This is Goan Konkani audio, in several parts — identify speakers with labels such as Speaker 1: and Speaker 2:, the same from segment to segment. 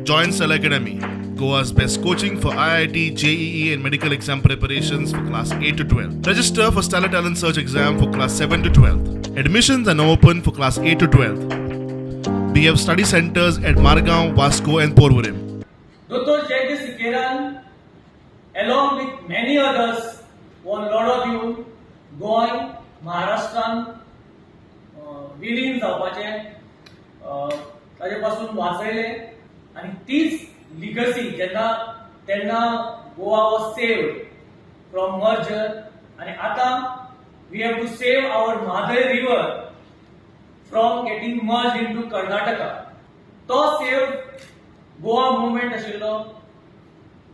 Speaker 1: Join Stellar Academy, Goa's best coaching for IIT, JEE, and medical exam preparations for class 8 to 12. Register for Stellar Talent Search exam for class 7 to 12. Admissions are now open for class 8 to 12. We have study centers at Margao, Vasco, and Porvorim.
Speaker 2: दोतोर जॅक दी सिकेरान along with many others हो लढो दिवन गोंय महाराष्ट्रान विलीन जावपाचें ताजे पासून वाचयलें आनी तीच लिगसी जेन्ना तेन्ना Goa was saved from merger आनी आतां we have to save our Mhadei river from getting merge into Karnataka. तो सेव गोवा मुवमेंट आशिल्लो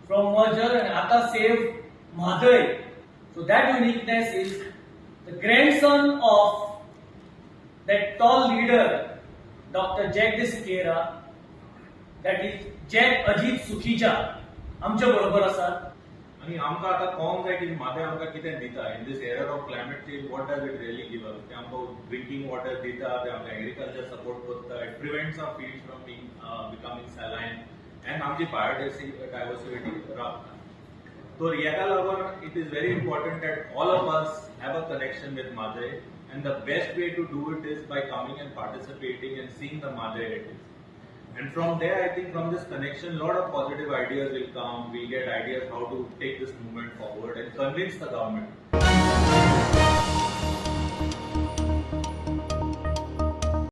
Speaker 2: फ्रॉम मर्जर आनी आतां save Mhadei. So that uniqueness is the grandson of that tall leader, Doctor Jack de Sequeira, that is Jack Ajit Sukhija, आमच्या बरोबर आसात.
Speaker 3: आनी आमकां आतां कळोंक जाय की म्हादय आमकां कितें दिता. In this era of climate change, what does it really give us? ते आमकां ड्रिंकींग वॉटर दिता, ते आमकां एग्रीकल्चर सपोर्ट करता, it prevents our field from being becoming saline and आमची बायोडायवर्सिटी रावता. तर हेका लागून it is very important that all of us have a connection with Mhadei, and the best way to do it is by coming and participating and seeing the Mhadei it is. And from there, I think from this connection, lot of positive ideas will come. We'll get ideas how to take this movement forward and convince the government.